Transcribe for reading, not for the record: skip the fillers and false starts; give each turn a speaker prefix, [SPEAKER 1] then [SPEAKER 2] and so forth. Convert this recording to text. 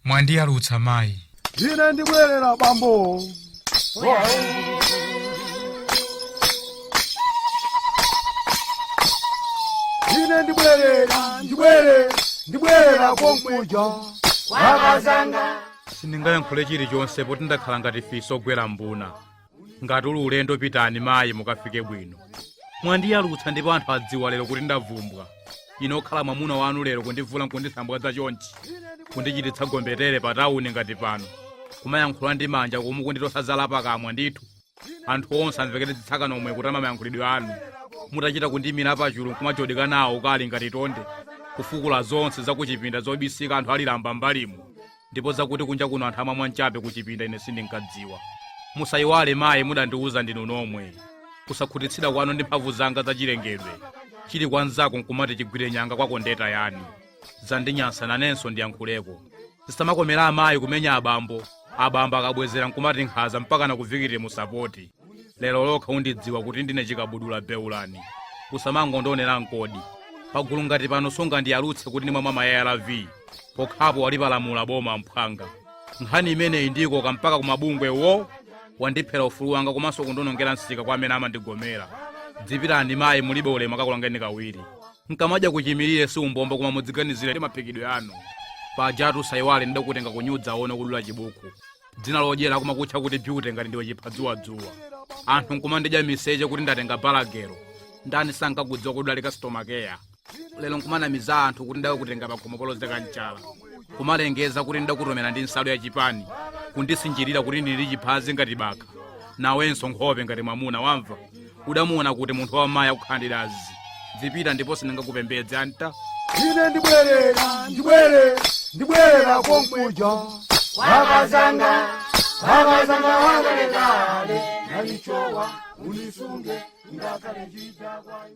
[SPEAKER 1] Mwandiyalutsa mayi.
[SPEAKER 2] Ine ndibwerera bambo. Ine ndibwerera, ndibwere, ndibwerera konkuja.
[SPEAKER 3] Sindingayankhule chilichonse poti ndakhala ngati fisi ogwera mbuna. Ngati uli ulendo pitani mayi, mukafike bwino. Mwandiyalutsa ndipo anthu adziwa lero kuti ndavumbwa. Ine okhala mwamuna wanu lero kundivula nkundisambwadza chonchi, kundichititsa gombetere pa tawuni ngati pano, kumayankhula ndi manja komwe kunditosa pakamwa ndithu. Anthu onse amvekere zitsaka nomwe kutama mayankhulidwe anu. Mutachita kundimira pachulu nkumajodeka nawo kali ngati tonde, kufukula zonse zakuchipinda zobisika anthu alilamba mbalimu. Ndipo zakuti kunja kuno anthu amamwa mchape kuchipinda ine sindinkadziwa. Musayiwale mayi, mudandiwuza ndinu nomwe. Kusakhutitsidwa kwanu ndi mphamvu zanga zachilengedwe chili kwa nzako nkumati chigwire nyanga kwako ndeta yani. Zandinyansa, nanenso ndiyankhuleko. Zisamakomera amayi kumenya abambo, abambo akabwezera nkumati nkhaza mpaka nakuvikire musapoti. Lero lokha undidziwa kuti ndine chikabudula beulani. Usamangondionera nkodi pagulu ngati pano, sungandiyalutse kuti ndimwamwa ma ARV. Pokhapo walipalamula boma mphwanga. Nkhani imeneyi ndikoka mpaka kumabungwe wo. Wandiphera ufulu wanga komanso kundionongera msika kwa amene amandigomera. Dzipirani mayi, mulibe ulemu akakulangeni kawiri. Nkamadya kuchimirire si umbombo, koma mudziganizire ndi maphikidwe anu. Pajatu usayiwale ndidakutenga kunyudza ono kudula chibuku. Dzina lodyera kumakutcha kuti Beauty ngati ndiwe chiphadziwadzuwa. Anthu nkumandidya miseche kuti ndatenga balagero. Ndani sankakudziwa kuti udali customer care? Lero nkumanamiza anthu kuti ndakutenga pakhomo polozeka mchala, kumalengeza kuti ndakutomera ndi nsalu ya chipani, kundisinjirira kuti ndili chiphazi ngati baka. Nawenso nkhope ngati mwamuna wamva. Udamuona kuti munthu wamayi akukhala ndi dazi. Dzipita ndipo sindingakupembedze anta.
[SPEAKER 2] Ine ndibwerera, ndibwere, ndibwerera konkuja. Wakazanga, wakazanga wakalekale, nalichowa unisunge ngakhale chidakwa.